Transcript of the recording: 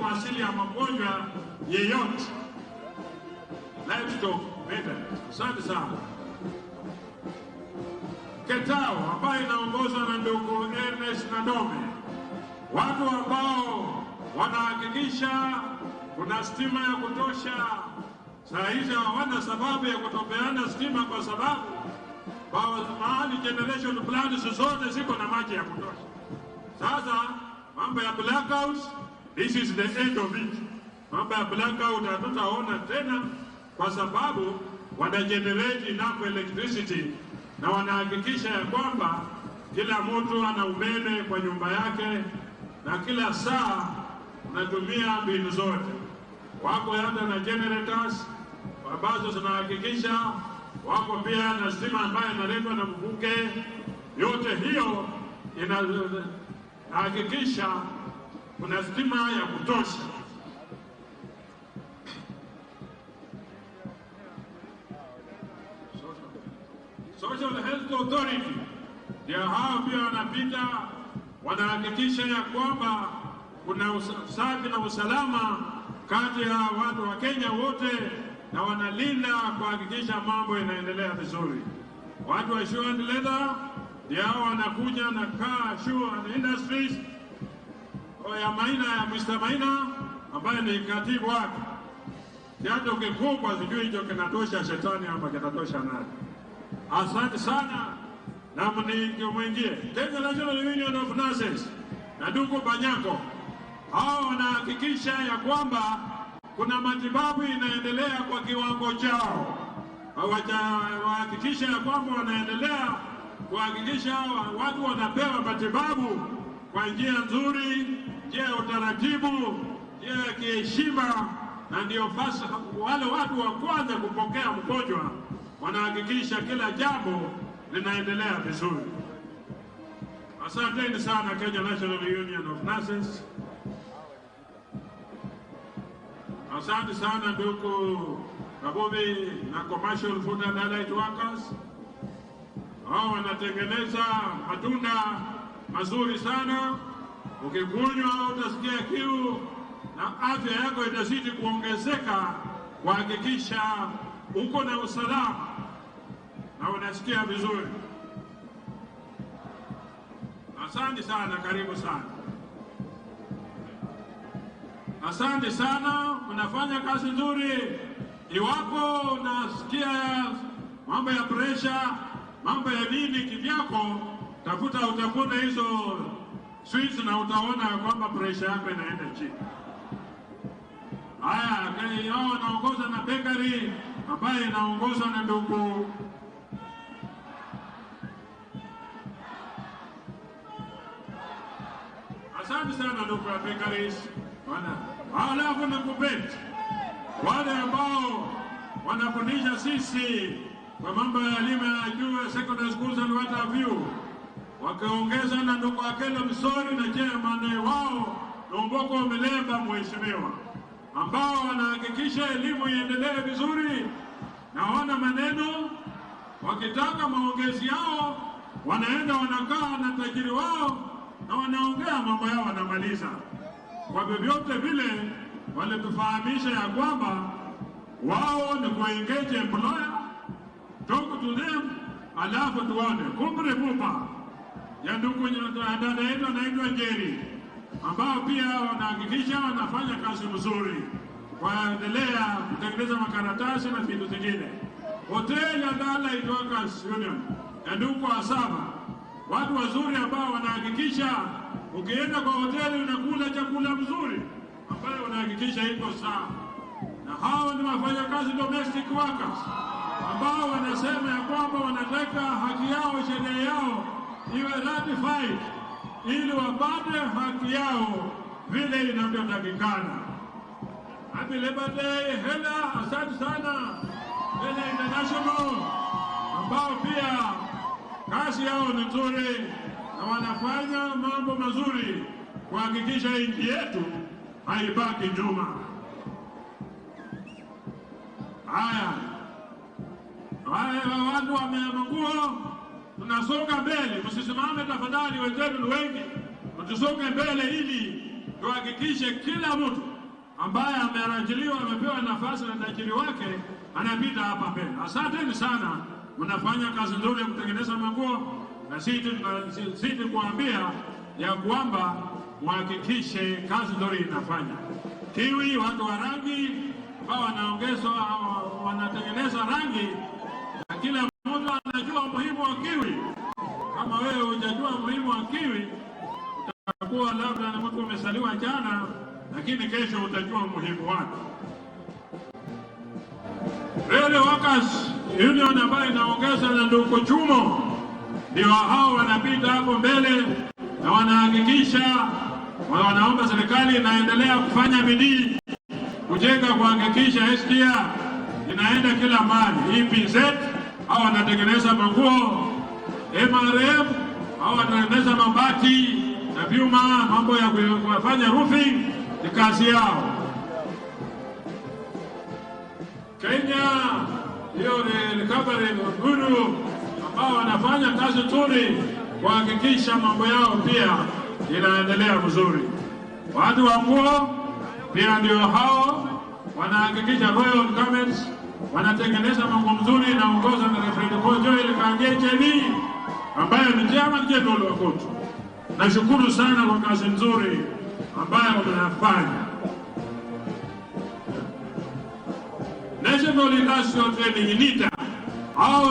kwa asili ya magonjwa yeyote. Livestock maintenance. Asante sana. Ketao ambayo inaongozwa na ndugu Ernest Nadome, watu ambao wanahakikisha kuna stima ya kutosha. Saa hizi hawana sababu ya kutopeana stima kwa sababu mahali generation plants zote ziko na maji ya kutosha. Sasa mambo ya blackout, this is the end of it. Mambo ya blackout hatutaona tena kwa sababu wana generate enough electricity na wanahakikisha ya kwamba kila mtu ana umeme kwa nyumba yake na kila saa unatumia mbinu zote. Wako hata na generators ambazo zinahakikisha, wako pia na stima ambayo inaletwa na mvuke. Yote hiyo inahakikisha kuna stima ya kutosha. Social Health Authority ndio hao pia wanapita, wanahakikisha ya kwamba kuna usafi na usalama kati ya watu wa Kenya wote, na wanalinda kuhakikisha mambo inaendelea vizuri. Watu wa Shoe and Leather ndio hao wanakuja na Car Shoe and Industries ya Maina, ya Mr. Maina ambaye ni katibu wake. Kiatu kikubwa, sijui hicho kinatosha shetani ama kinatosha nani. Asante sana na mwingie. Kenya National Union of Nurses na ndugu Banyako, hao wanahakikisha ya kwamba kuna matibabu inaendelea kwa kiwango chao. Wahakikisha ya kwamba wanaendelea kuhakikisha watu wanapewa matibabu kwa njia nzuri, njia ya utaratibu, njia ya kiheshima, na ndio wale watu wa kwanza kupokea mgonjwa wanahakikisha kila jambo linaendelea vizuri. Asanteni sana Kenya National Union of Nurses. Asante sana ndugu Kabubi na Commercial Food and Allied Workers. Hao wanatengeneza matunda mazuri sana. Ukikunywa utasikia kiu na afya yako itazidi kuongezeka, kuhakikisha uko na usalama na unasikia vizuri. Asante sana, karibu sana. Asante sana, mnafanya kazi nzuri. Iwapo unasikia mambo ya pressure, mambo ya nini kivyako, tafuta utafuna hizo sweets na utaona kwamba pressure yako inaenda chini. Haya, hao wanaongoza na bakery ambaye inaongozwa na ndugu Asante sana ndugu wa bakeries. Halafu na kubet wale ambao wanafundisha sisi kwa mambo ya elimu ya juu ya secondary schools and what have you, wakiongeza na ndugu Akelo Msori na chairman wao Lomboko Milemba mheshimiwa, ambao wanahakikisha elimu iendelee vizuri na wana maneno. Wakitaka maongezi yao wanaenda wanakaa na tajiri wao na wanaongea mambo yao wanamaliza. Kwa vyovyote vile walitufahamisha ya kwamba wao ni kuengage employer, talk to them, alafu tuone. Kumbe pupa ya ndugu dada yetu anaitwa Jerry, ambao pia wanahakikisha wanafanya kazi mzuri, waendelea kutengeneza makaratasi na vitu vingine. Hoteli ya Allied Workers Union ya ndugu Asaba, watu wazuri ambao wanahakikisha ukienda kwa hoteli unakula chakula mzuri ambayo unahakikisha iko sawa. Na hao ni wafanyakazi domestic workers ambao wanasema ya kwamba wanataka haki yao, sheria yao iwe ratified ili wapate haki yao vile inavyotakikana. Happy Labor Day Hela, asante sana Hela International ambao pia kazi yao ni nzuri na wanafanya mambo mazuri kuhakikisha nchi yetu haibaki nyuma. Haya, haya watu wa manguo, tunasonga mbele, msisimame tafadhali, wenzetu ni wengi, tusonge mbele ili Tuhakikishe kila mtu ambaye ameajiriwa, amepewa nafasi na tajiri wake, anapita hapa mbele. Asanteni sana, mnafanya kazi nzuri ya kutengeneza manguo, na sisi tunazidi kuambia ya kwamba muhakikishe kazi nzuri inafanya. Kiwi, watu wa rangi ambao wanaongezwa wanatengeneza rangi, na kila mtu anajua umuhimu wa kiwi. Kama wewe hujajua umuhimu wa kiwi, utakuwa labda ni mtu umezaliwa jana, lakini kesho utajua umuhimu wake. Railway Workers Union ambayo inaongeza na ndugu Chumo, ndio hao wanapita hapo mbele na wanahakikisha, wanaomba serikali inaendelea kufanya bidii kujenga, kuhakikisha SGR inaenda kila mahali. EPZ hao wanatengeneza manguo, MRM hao wanatengeneza mabati na vyuma, mambo ya kufanya roofing ni kazi yao. Kenya hiyo ni Recovery Guru ambao wanafanya kazi nzuri kuhakikisha mambo yao pia inaendelea vizuri. Watu wa nguo pia ndio hao wanahakikisha Royal Garments wanatengeneza mambo mzuri, inaongoza na Reverend Joel Kangechebi ambaye ni chairman general wa KOTU. Nashukuru sana kwa kazi nzuri ambayo mnafanya. National Industrial Training NITA hao